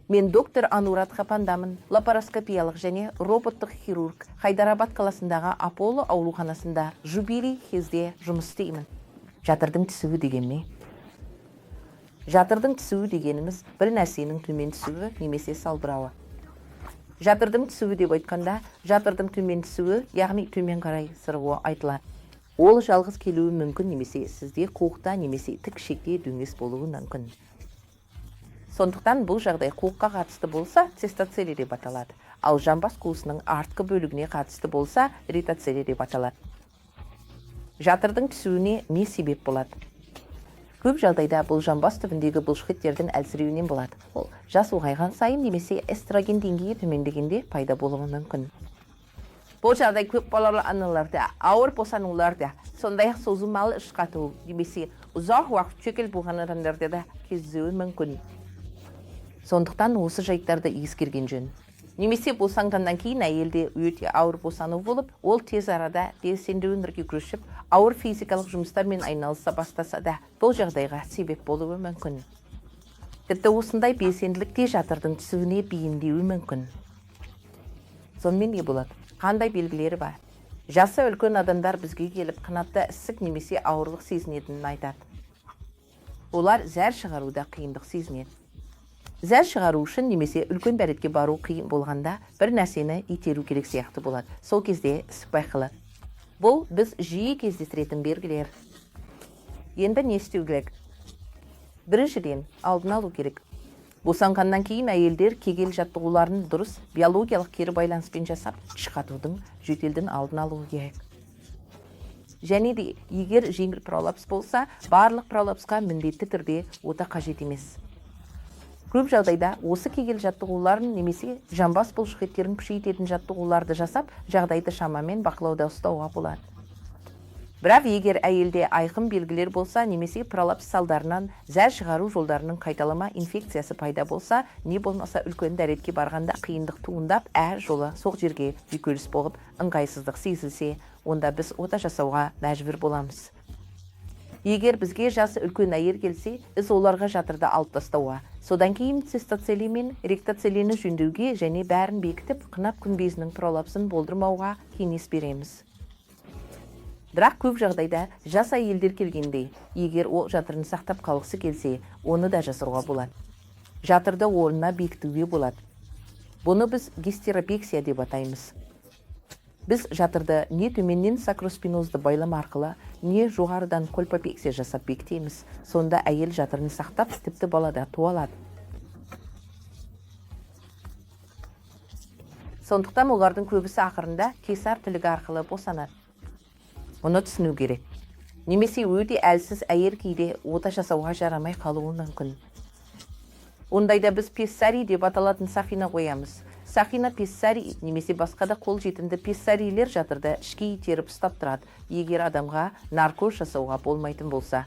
Мен доктор Анурадха Пандамын, лапароскопиялық және роботтық хирург. Хайдарабад қаласындағы Аполло ауруханасында Жубили Хиллзде жұмыс істеймін. Жатырдың түсуі деген не? Жатырдың түсуі дегеніміз бір нәрсенің төмен түсуі немесе салбырауы. Жатырдың түсуі деп айтқанда, жатырдың төмен түсуі, яғни төмен қарай сырғуы айтылады. Ол жалғыз келуі мүмкін немесе сізде қуықта немесе тік ішекте дөңес болуы мүмкін. Сондықтан бұл жағдай қуыққа қатысты болса, цистоцеле деп аталады. Ал жамбас қуысының артқы бөлігіне қатысты болса, ретоцеле деп аталады. Жатырдың түсуіне не себеп болады? Көп жағдайда бұл жамбас түбіндегі бұлшықеттердің әлсіреуінен болады. Ол жас ұлғайған сайын немесе эстроген деңгейі төмендегенде пайда болуы мүмкін. Бұл жағдай көп балалы аналарда, ауыр босануларда, сондай-ақ созылмалы іш қату немесе ұзақ уақыт жөтел болған адамдарда да кездесуі мүмкін. Сондықтан осы жайттарды ескерген жөн. Немесе босанғаннан кейін әйелде өте ауыр босану болып, ол тез арада белсенді өмірге көшіп, ауыр физикалық жұмыстармен айналыса бастаса да, бұл жағдайға себеп болуы мүмкін. Тіпті осындай белсенділік те жатырдың түсуіне бейімдеуі мүмкін. Сонымен не болады? Қандай белгілері бар? Жасы үлкен адамдар бізге келіп, қынапта ісік немесе ауырлық сезінетінін айтады. Олар зәр шығаруда қиындық сезінеді. Зәр шығару үшін немесе үлкен дәретке бару қиын болғанда бір нәрсені итеру керек сияқты болады. Сол кезде ісік байқалады. Бұл біз жиі кездестіретін белгілер. Енді не істеу керек? Біріншіден, алдын алу керек. Босанғаннан кейін әйелдер кегел жаттығуларын дұрыс биологиялық кері байланыспен жасап, іш қатудың, жөтелдің алдын алуы керек. Және де егер жеңіл пролапс болса, барлық пролапсқа міндетті түрде ота қажет емес. Көп жағдайда осы кегел жаттығуларын немесе жамбас бұлшықеттерін күшейтетін жаттығуларды жасап, жағдайды шамамен бақылауда ұстауға болады. Бірақ егер әйелде айқын белгілер болса немесе пролапс салдарынан зәр шығару жолдарының қайталама инфекциясы пайда болса, не болмаса үлкен дәретке барғанда қиындық туындап, әр жолы сол жерге жүйкеліс болып, ыңғайсыздық сезілсе, онда біз ота жасауға мәжбүр боламыз. Егер бізге жасы үлкен әйел келсе, біз оларға жатырды алып тастауға, содан кейін цистоцеле мен ректоцелені жөндеуге және бәрін бекітіп, қынап күмбезінің пролапсын болдырмауға кеңес береміз. Бірақ көп жағдайда жас әйелдер келгенде, егер ол жатырын сақтап қалғысы келсе, оны да жасауға болады. Жатырды орнына бекітуге болады. Бұны біз гистеропексия деп атаймыз. Біз жатырды не төменнен сакроспинозды байлам арқылы, не жоғарыдан кольпопексия жасап бекітеміз. Сонда әйел жатырын сақтап, тіпті бала да туа алады. Сондықтан олардың көбісі ақырында кесар тілігі арқылы босанады. Мұны түсіну керек. Немесе өте әлсіз әйел кейде ота жасауға жарамай қалуы мүмкін. Ондайда біз пессарий деп аталатын сақина қоямыз. Сақина пессарий немесе басқа да қолжетімді пессарийлер жатырды ішке итеріп ұстап тұрады, егер адамға наркоз жасауға болмайтын болса.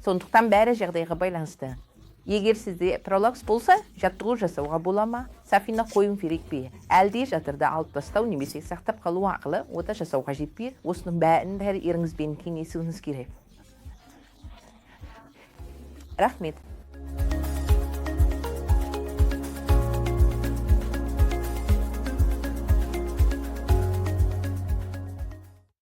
Сондықтан бәрі жағдайға байланысты. Егер сізде пролапс болса, жаттығу жасауға бола ма, сақина қою керек пе, әлде жатырды алып тастау немесе сақтап қалу арқылы ота жасау қажет пе, осының бәрін дәрігеріңізбен кеңесуіңіз керек. Рахмет.